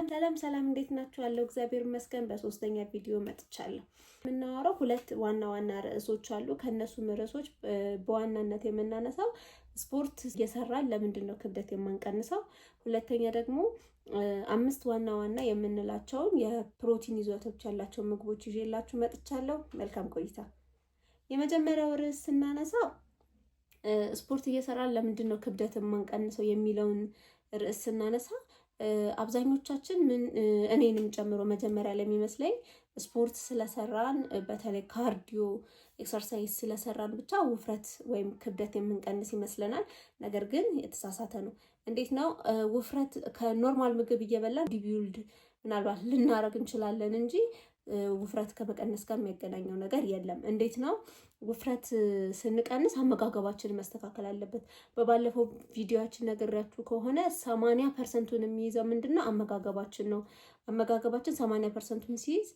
ሰላም ሰላም፣ እንዴት ናችሁ? አለው እግዚአብሔር ይመስገን። በሶስተኛ ቪዲዮ መጥቻለሁ። የምናወራው ሁለት ዋና ዋና ርዕሶች አሉ። ከእነሱም ርዕሶች በዋናነት የምናነሳው ስፖርት እየሰራን ለምንድን ነው ክብደት የማንቀንሰው? ሁለተኛ ደግሞ አምስት ዋና ዋና የምንላቸውን የፕሮቲን ይዘቶች ያላቸው ምግቦች ይዤላችሁ መጥቻለሁ። መልካም ቆይታ። የመጀመሪያው ርዕስ ስናነሳ ስፖርት እየሰራን ለምንድን ነው ክብደት የማንቀንሰው የሚለውን ርዕስ ስናነሳ፣ አብዛኞቻችን ምን እኔንም ጨምሮ መጀመሪያ ላይ የሚመስለኝ ስፖርት ስለሰራን፣ በተለይ cardio exercise ስለሰራን ብቻ ውፍረት ወይም ክብደት የምንቀንስ ይመስለናል። ነገር ግን የተሳሳተ ነው። እንዴት ነው? ውፍረት ከ normal ምግብ እየበላን build ምናልባት ልናረግ እንችላለን እንጂ ውፍረት ከመቀነስ ጋር የሚያገናኘው ነገር የለም። እንዴት ነው? ውፍረት ስንቀንስ አመጋገባችንን መስተካከል አለበት። በባለፈው ቪዲዮችን ነግሬያችሁ ከሆነ 80%ኡን የሚይዘው ምንድን ነው? አመጋገባችን ነው። አመጋገባችን 80%ኡን ሲይዝ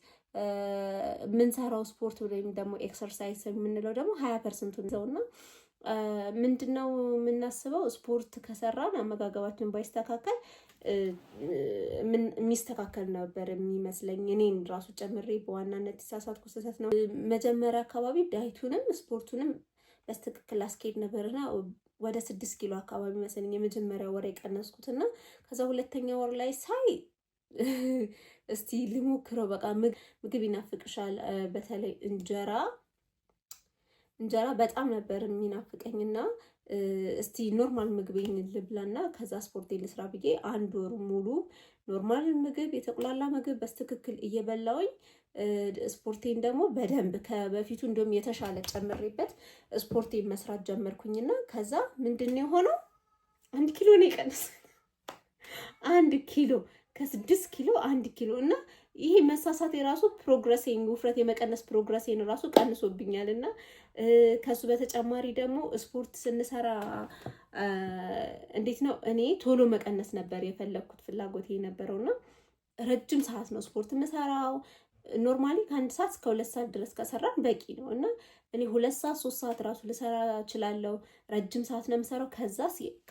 የምንሰራው ስፖርት ወይም ደግሞ exercise የምንለው ደግሞ 20%ኡን ይዘውና ምንድን ነው የምናስበው? ስፖርት ከሰራን አመጋገባችን ባይስተካከል የሚስተካከል ነበር የሚመስለኝ። እኔን ራሱ ጨምሬ በዋናነት የተሳሳትኩ ስህተት ነው። መጀመሪያ አካባቢ diet ኡንም ስፖርቱንም በትክክል አስኬድ ነበርና ወደ 6 ኪሎ አካባቢ መሰለኝ የመጀመሪያ ወር የቀነስኩትና ከዛ ሁለተኛ ወር ላይ ሳይ እስቲ ልሞክረው፣ በቃ ምግብ ይናፍቅሻል። በተለይ እንጀራ፣ እንጀራ በጣም ነበር የሚናፍቀኝና እስቲ normal ምግቤን ልብላና ከዛ ስፖርቴ ልስራ ብዬ አንድ ወር ሙሉ normal ምግብ፣ የተቁላላ ምግብ በትክክል እየበላውኝ ስፖርቴን ደግሞ በደንብ ከበፊቱ እንደውም የተሻለ ጨምሬበት ስፖርቴን መስራት ጀመርኩኝና ከዛ ምንድን ነው የሆነው? 1 ኪሎ ነው የቀነስኩት። 1 ኪሎ፣ ከ6 ኪሎ 1 ኪሎ። እና ይሄ መሳሳት የራሱ progress ኤን፣ ውፍረት የመቀነስ progress ኤን ራሱ ቀንሶብኛል። እና ከሱ በተጨማሪ ደግሞ ስፖርት ስንሰራ እንዴት ነው፣ እኔ ቶሎ መቀነስ ነበር የፈለግኩት፣ ፍላጎቴ የነበረው እና ረጅም ሰዓት ነው ስፖርት የምሰራው። Normally ከ1 ሰዓት እስከ 2 ሰዓት ድረስ ከሰራን በቂ ነው እና እኔ 2 ሰዓት፣ 3 ሰዓት ራሱ ልሰራ እችላለሁ። ረጅም ሰዓት ነው የምሰራው። ከዛ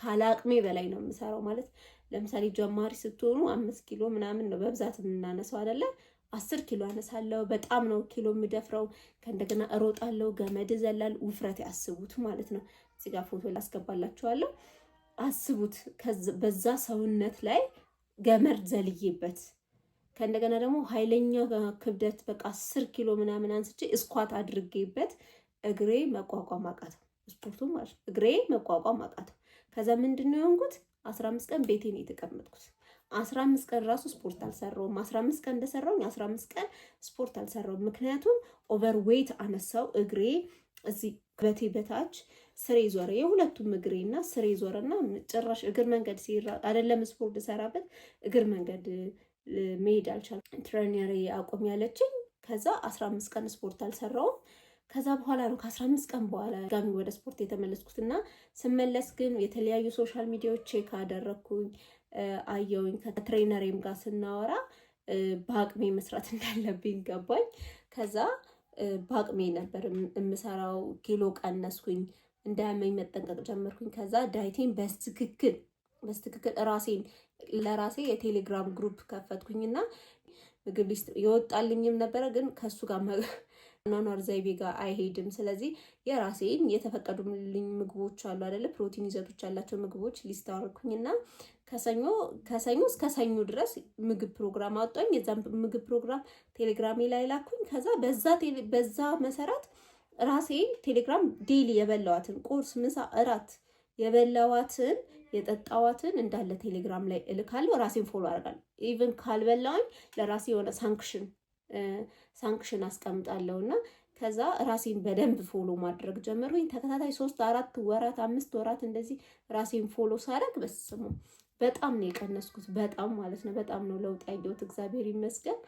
ካለአቅሜ በላይ ነው የምሰራው። ማለት ለምሳሌ ጀማሪ ስትሆኑ 5 ኪሎ ምናምን ነው በብዛት የምናነሳው አይደለ? 10 ኪሎ አነሳለሁ። በጣም ነው ኪሎ የምደፍረው። ከእንደገና እሮጣለሁ፣ ገመድ እዘላለሁ። ውፍረት ያስቡት ማለት ነው። እዚህ ጋር ፎቶ ላስገባላችኋለሁ። አስቡት፣ በዛ ሰውነት ላይ ገመድ ዘልዬበት ከእንደገና ደግሞ ኃይለኛ ክብደት በቃ 10 ኪሎ ምናምን አንስቼ squat አድርጌበት እግሬ መቋቋም አቃተው። ስፖርቱ ማለት እግሬ መቋቋም አቃተው። ከዛ ምንድን ነው የሆንኩት? 15 ቀን ቤቴ ነው የተቀመጥኩት። 15 ቀን ራሱ ስፖርት አልሰራውም። 15 ቀን እንደሰራውኝ 15 ቀን ስፖርት አልሰራውም። ምክንያቱም overweight አነሳው፣ እግሬ እዚህ በቴ በታች ስሬ ዞረ። የሁለቱም እግሬ እና ስሬ ዞረና ጭራሽ እግር መንገድ ሲራ አይደለም ስፖርት ሰራበት እግር መንገድ መሄድ አልቻልኩም። Trainer ኤ አቁም ያለችኝ። ከዛ 15 ቀን ስፖርት አልሰራውም። ከዛ በኋላ ነው፣ ከ15 ቀን በኋላ ድጋሚ ወደ ስፖርት የተመለስኩት። እና ስመለስ ግን የተለያዩ social media ዎች check አደረግኩኝ፣ አየውኝ። ከ trainer ኤም ጋር ስናወራ በአቅሜ መስራት እንዳለብኝ ገባኝ። ከዛ በአቅሜ ነበር የምሰራው። ኪሎ ቀነስኩኝ፣ እንዳያመኝ መጠንቀቅ ጀመርኩኝ። ከዛ diet ኤን በትክክል በትክክል ራሴን ለራሴ የቴሌግራም group ከፈትኩኝና ምግብ list የወጣልኝም ነበረ፣ ግን ከእሱ ጋር አኗኗር ዘይቤ ጋር አይሄድም። ስለዚህ የራሴን የተፈቀዱልኝ ምግቦች አሉ አይደለ? ፕሮቲን ይዘቶች ያላቸው ምግቦች list አወረድኩኝና ከሰኞ እስከ ሰኞ ድረስ ምግብ ፕሮግራም አወጣኝ። የዛን ምግብ ፕሮግራም ቴሌግራሜ ላይ ላኩኝ። ከዛ በዛ መሰረት ራሴን ቴሌግራም daily የበላዋትን ቁርስ፣ ምሳ፣ እራት የበላዋትን የጠጣዋትን እንዳለ ቴሌግራም ላይ እልካለሁ። ራሴን follow አደርጋለሁ። Even ካልበላውኝ ለራሴ የሆነ sanction አስቀምጣለሁ እና ከዛ ራሴን በደንብ follow ማድረግ ጀመርኩኝ። ተከታታይ 3፣ 4 ወራት፣ 5 ወራት እንደዚህ ራሴን follow ሳደርግ በስሙ በጣም ነው የቀነስኩት። በጣም ማለት ነው። በጣም ነው ለውጥ ያየሁት፣ እግዚአብሔር ይመስገን።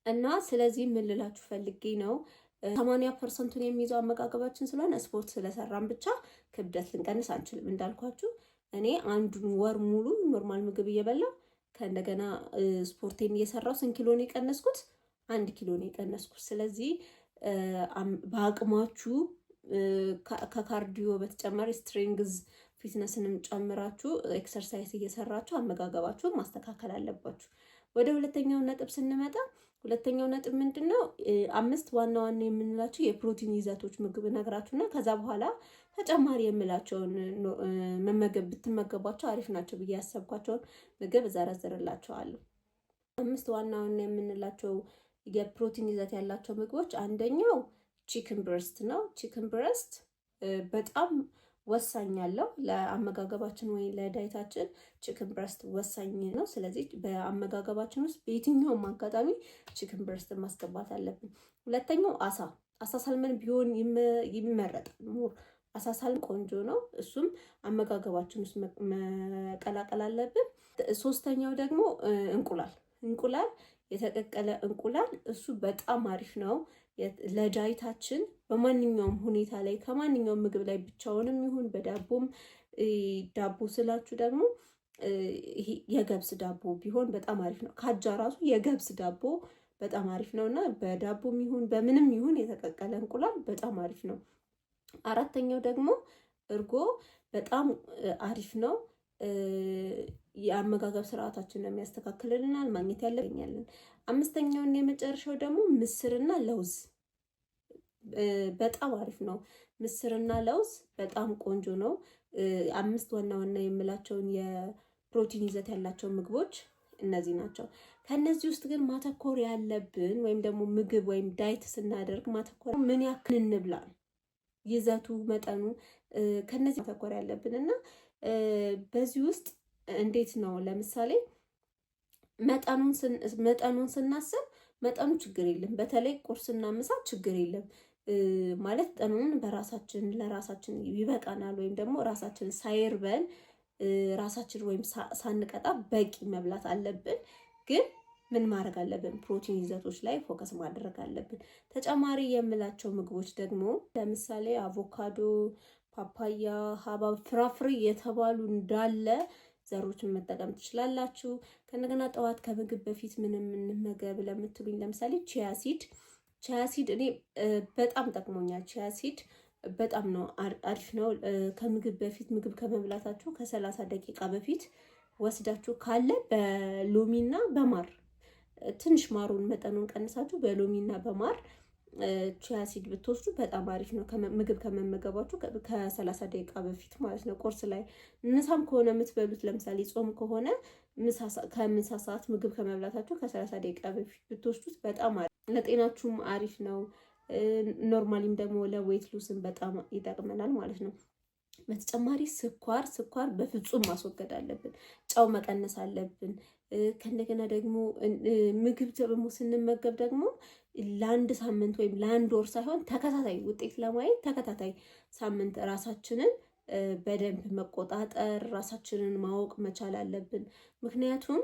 እና ስለዚህ ምን ልላችሁ ፈልጌ ነው፣ 80%ኡን የሚይዘው አመጋገባችን ስለሆነ ስፖርት ስለሰራን ብቻ ክብደት ልንቀንስ አንችልም። እንዳልኳችሁ እኔ አንዱን ወር ሙሉ normal ምግብ እየበላሁ ከእንደገና ስፖርቴን እየሰራው ስንት ኪሎ ነው የቀነስኩት? 1 ኪሎ ነው የቀነስኩት። ስለዚህ በአቅማችሁ ከ cardio በተጨማሪ strength Fitness ንም ጨምራችሁ exercise እየሰራችሁ አመጋገባችሁን ማስተካከል አለባችሁ። ወደ ሁለተኛው ነጥብ ስንመጣ ሁለተኛው ነጥብ ምንድን ነው? አምስት ዋና ዋና የምንላቸው የፕሮቲን ይዘቶች ምግብ እነግራችሁና ከዛ በኋላ ተጨማሪ የምላቸውን መመገብ ብትመገቧቸው አሪፍ ናቸው ብዬ ያሰብኳቸውን ምግብ እዘረዝርላቸዋለሁ። አምስት ዋና ዋና የምንላቸው የፕሮቲን ይዘት ያላቸው ምግቦች አንደኛው chicken breast ነው። Chicken breast በጣም ወሳኝ ያለው ለአመጋገባችን ወይ ለ diet ኣችን chicken breast ወሳኝ ነው። ስለዚህ በአመጋገባችን ውስጥ በየትኛውም አጋጣሚ chicken breast ማስገባት አለብን። ሁለተኛው አሳ salmon ቢሆን ይመረጣል። More አሳ salmon ቆንጆ ነው። እሱም አመጋገባችን ውስጥ መቀላቀል አለብን። ሶስተኛው ደግሞ እንቁላል የተቀቀለ እንቁላል እሱ በጣም አሪፍ ነው ለ diet ኣችን። በማንኛውም ሁኔታ ላይ ከማንኛውም ምግብ ላይ ብቻውንም ይሁን በዳቦም፣ ዳቦ ስላችሁ ደግሞ ይሄ የገብስ ዳቦ ቢሆን በጣም አሪፍ ነው። ካጃ ራሱ የገብስ ዳቦ በጣም አሪፍ ነው እና በዳቦም ይሁን በምንም ይሁን የተቀቀለ እንቁላል በጣም አሪፍ ነው። አራተኛው ደግሞ እርጎ በጣም አሪፍ ነው። የአመጋገብ ስርዓታችንን የሚያስተካክልልናል፣ ማግኘት ያለብኛለን። አምስተኛውና የመጨረሻው ደግሞ ምስርና ለውዝ በጣም አሪፍ ነው። ምስርና ለውዝ በጣም ቆንጆ ነው። አምስት ዋና ዋና የምላቸውን የፕሮቲን ይዘት ያላቸው ምግቦች እነዚህ ናቸው። ከነዚህ ውስጥ ግን ማተኮር ያለብን ወይም ደግሞ ምግብ ወይም diet ስናደርግ ማተኮር ምን ያክል እንብላ፣ ይዘቱ፣ መጠኑ ከነዚህ ማተኮር ያለብን እና በዚህ ውስጥ እንዴት ነው፣ ለምሳሌ መጠኑን ስናስብ መጠኑ ችግር የለም። በተለይ ቁርስና ምሳ ችግር የለም፣ ማለት መጠኑን በራሳችን ለራሳችን ይበቃናል ወይም ደግሞ ራሳችን ሳይርበን ራሳችን ወይም ሳንቀጣ በቂ መብላት አለብን። ግን ምን ማድረግ አለብን? ፕሮቲን ይዘቶች ላይ focus ማድረግ አለብን። ተጨማሪ የምላቸው ምግቦች ደግሞ ለምሳሌ አቮካዶ፣ ፓፓያ፣ ሀባብ፣ ፍራፍሬ የተባሉ እንዳለ ዘሮችን መጠቀም ትችላላችሁ። ከእንደገና ጠዋት ከምግብ በፊት ምንም እንመገብ ለምትሉኝ ለምሳሌ chia seed። Chia seed እኔ በጣም ጠቅሞኛል። Chia seed በጣም ነው አሪፍ ነው። ከምግብ በፊት፣ ምግብ ከመብላታችሁ ከ30 ደቂቃ በፊት ወስዳችሁ ካለ በሎሚና በማር፣ ትንሽ ማሩን መጠኑን ቀንሳችሁ በሎሚና በማር chia seed ብትወስዱ በጣም አሪፍ ነው። ምግብ ከመመገባችሁ ከ30 ደቂቃ በፊት ማለት ነው። ቁርስ ላይ፣ ምሳም ከሆነ የምትበሉት፣ ለምሳሌ ጾም ከሆነ ከምሳ ሰዓት ምግብ ከመብላታችሁ ከ30 ደቂቃ በፊት ብትወስዱት በጣም አሪፍ፣ ለጤናችሁም አሪፍ ነው። Normally ም ደግሞ ለ weight loss ን በጣም ይጠቅመናል ማለት ነው። በተጨማሪ ስኳር በፍጹም ማስወገድ አለብን። ጨው መቀነስ አለብን። ከእንደገና ደግሞ ምግብ ደግሞ ስንመገብ ደግሞ ለአንድ ሳምንት ወይም ለአንድ ወር ሳይሆን ተከታታይ ውጤት ለማየት ተከታታይ ሳምንት ራሳችንን በደንብ መቆጣጠር፣ ራሳችንን ማወቅ መቻል አለብን። ምክንያቱም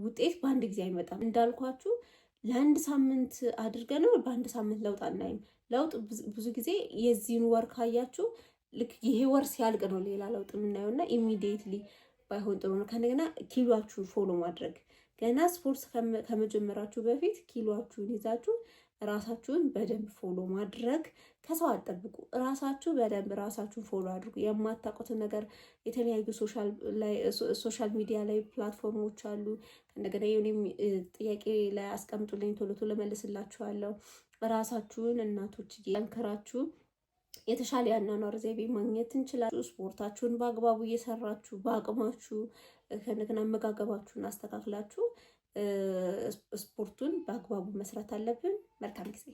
ውጤት በአንድ ጊዜ አይመጣም። እንዳልኳችሁ ለአንድ ሳምንት አድርገነው በአንድ ሳምንት ለውጥ አናይም። ለውጥ ብዙ ጊዜ የዚህን ወር ካያችሁ ልክ ይሄ ወር ሲያልቅ ነው ሌላ ለውጥ የምናየው እና immediately ባይሆን ጥሩ ነው። ከእንደገና ኪሎአችሁን follow ማድረግ፣ ገና ስፖርት ከመጀመራችሁ በፊት ኪሎአችሁን ይዛችሁ ራሳችሁን በደንብ follow ማድረግ፣ ከሰው አትጠብቁ። ራሳችሁ በደንብ ራሳችሁን follow አድርጉ። የማታውቁትን ነገር የተለያዩ social media ላይ platform ኦች አሉ። እንደገና የኔም ጥያቄ ላይ አስቀምጡልኝ፣ ቶሎ ቶሎ መልስላችኋለሁ። ራሳችሁን እናቶች ጠንክራችሁ የተሻለ የአኗኗር ዘይቤ ማግኘት እንችላለን። ስፖርታችሁን በአግባቡ እየሰራችሁ በአቅማችሁ፣ ከእንደገና አመጋገባችሁን አስተካክላችሁ ስፖርቱን በአግባቡ መስራት አለብን። መልካም ጊዜ።